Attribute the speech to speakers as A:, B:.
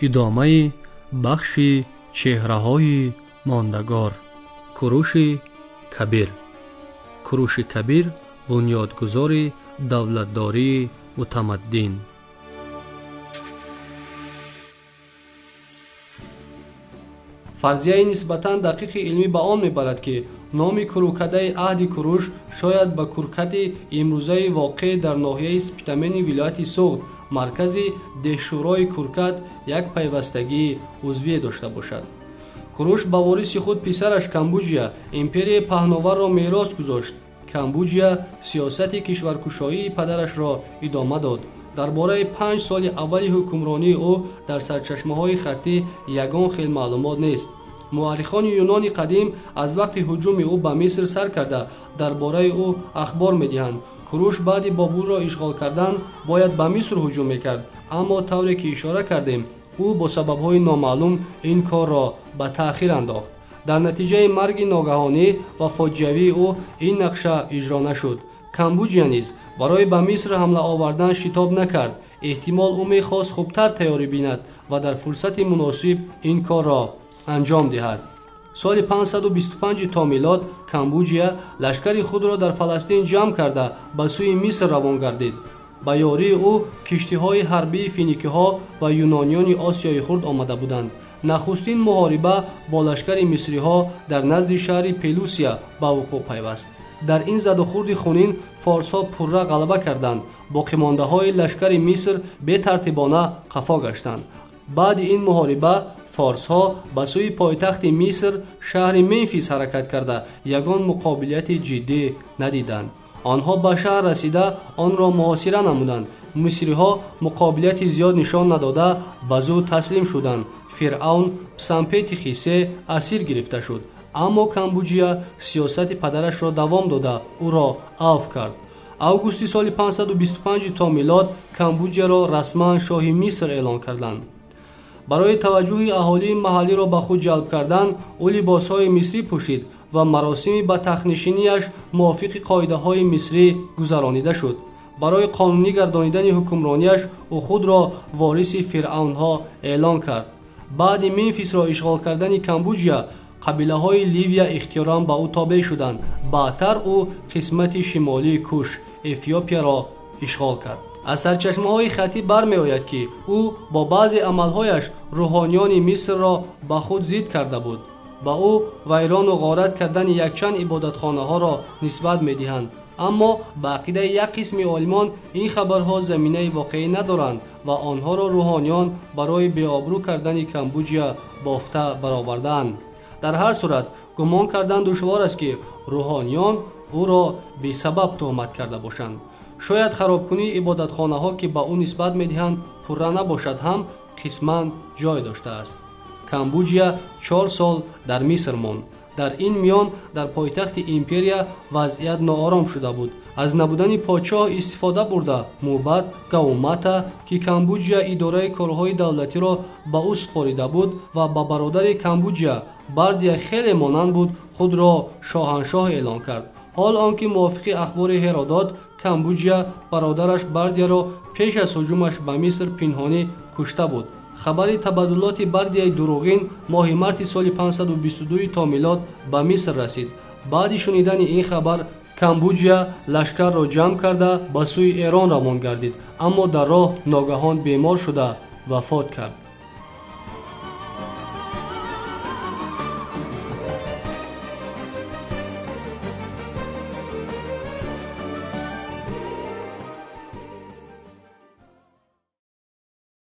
A: Идомаи бахши чеҳраҳои мондагор. Куруши Кабир. Куруши Кабир бунёдгузори давлатдории мутамаддин. Фарзияи нисбатан дақиқи илмӣ ба он мебарад, ки номи Курукадаи аҳди Куруш шояд ба Куркати имрӯзаи воқеъ дар ноҳияи Спитамени вилояти Суғд, маркази деҳшӯрои Куркат, як пайвастагии узвие дошта бошад. Куруш ба вориси худ писараш Камбуҷия империяи паҳноварро мерос гузошт. Камбуҷия сиёсати кишваркушоии падарашро идома дод. Дар бораи 5 соли аввали ҳукмронии ӯ дар сарчашмаҳои хаттӣ ягон хел маълумот нест. Муаррихони юнони қадим аз вақти ҳуҷуми ӯ ба Миср сар карда дар бораи ӯ ахбор медиҳанд. Куруш баъди Бобулро ишғол кардан бояд ба Миср ҳуҷум мекард, аммо тавре ки ишора кардем, ӯ бо сабабҳои номаълум ин корро ба таъхир андохт. Дар натиҷаи марги ногаҳонӣ ва фоҷиавии ӯ ин нақша иҷро нашуд. Камбуҷия низ барои ба Миср ҳамла овардан шитоб накард. Эҳтимол ӯ мехост хубтар тайёрӣ бинад ва дар фурсати муносиб ин корро анҷом диҳад. Соли 525 то милод Камбуҷия лашкари худро дар Фаластин ҷамъ карда ба сӯи Миср равон гардид. Ба ёрии ӯ киштиҳои ҳарбии финикиҳо ва юнониёни Осиёи хурд омада буданд. Нахустин муҳориба бо лашкари мисриҳо дар назди шаҳри Пелусия ба вуқӯъ пайваст. Дар ин задухӯрди хунин форсҳо пурра ғалаба карданд. Боқимондаҳои лашкари Миср бетартибона қафо гаштанд. Баъди ин муҳориба форсҳо ба сӯи пойтахти Миср шаҳри Мемфис ҳаракат карда ягон муқобилияти ҷиддӣ надиданд. Онҳо ба шаҳр расида онро муҳосира намуданд. Мисриҳо муқобилияти зиёд нишон надода ба зуд таслим шуданд. Фиръавн Псампетихи се асир гирифта шуд, аммо Камбуҷия сиёсати падарашро давом дода ӯро авф кард. Августи соли 525 то милод Камбуҷияро расман шоҳи Миср эълон карданд. Барои таваҷҷӯҳи аҳолии маҳаллиро ба худ ҷалб кардан ӯ либосҳои мисрӣ пӯшид ва маросими ба тахтнишинияш мувофиқи қоидаҳои мисрӣ гузаронида шуд. Барои қонунӣ гардонидани ҳукмронияш ӯ худро вориси фиръавнҳо эълон кард. Баъди Мемфисро ишғол кардани Камбуҷия қабилаҳои Ливия ихтиёран ба ӯ тобеъ шуданд. Баъдтар ӯ қисмати шимолии Куш, Эфиопияро ишғол кард. Аз сарчашмаҳои хаттӣ бармеояд, ки ӯ бо баъзе амалҳояш рӯҳониёни Мисрро ба худ зид карда буд. Ба ӯ вайрону ғорат кардани якчанд ибодатхонаҳоро нисбат медиҳанд. Аммо ба ақидаи як қисми олимон ин хабарҳо заминаи воқеӣ надоранд ва онҳоро рӯҳониён барои беобрӯ кардани Камбуҷия бофта баровардаанд. Дар ҳар сурат гумон кардан душвор аст, ки рӯҳониён ӯро бесабаб туҳмат карда бошанд. Шояд харобкунии ибодатхонаҳо, ки ба ӯ нисбат медиҳанд, пурра набошад ҳам қисман ҷой доштааст. Камбуҷия 4 сол дар Миср монд. Дар ин миён дар пойтахти империя вазъият ноором шуда буд. Аз набудани подшоҳ истифода бурда мӯбад Гаумата, ки Камбуҷия идораи корҳои давлатиро ба ӯ супорида буд ва ба бародари Камбуҷия Бардия хеле монанд буд, худро шоҳаншоҳ эълон кард. Ҳол он ки мувофиқи ахбори Ҳеродот Камбуҷия бародараш Бардияро пеш аз ҳуҷумаш ба Миср пинҳонӣ кушта буд. Хабари табаддулоти Бардияи дурӯғин моҳи марти соли 522 то милод ба Миср расид. Баъди шунидани ин хабар Камбуҷия лашкарро ҷамъ карда ба сӯи Эрон равон гардид, аммо дар роҳ ногаҳон бемор шуда вафот кард.